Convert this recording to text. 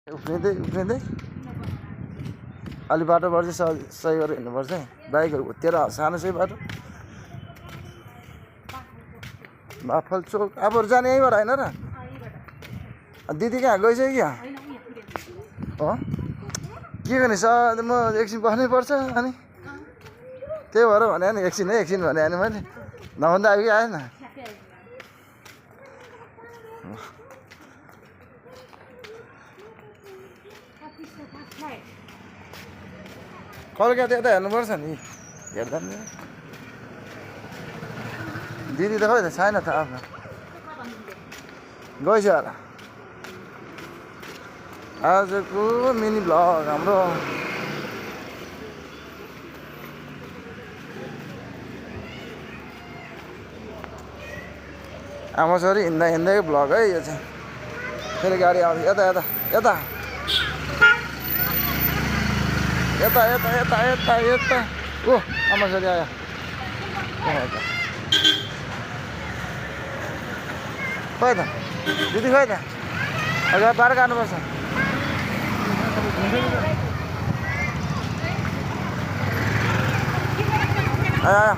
उफ्रिँदै अलि बाटोबाट चाहिँ सही गरेर हिँड्नुपर्छ है। बाइकहरू हुत्तेर सानो चाहिँ बाटो बाफल चोक अब जाने यहीँबाट होइन र? दिदी कहाँ गइसक्यो क्या? हो के गर्ने सर म एकछिन बस्नै पर्छ अनि त्यही भएर भने नि एकछिन भने नि मैले नभन्दा आयो कि आएन। कलकत्ता यता हेर्नुपर्छ नि हेर्दा नि दिदी त खोइ त छैन त आफ्नो गइस होला। आजको मिनी भ्लग हाम्रो आमा छोरी हिँड्दै भ्लग है यो चाहिँ। फेरि गाडी आउँछ यता यता यता यता यता यता यता यता ओ आमा छोरी आयो। खोइ त दिदी खोइ त अगाडि बाटो काट्नुपर्छ। आयो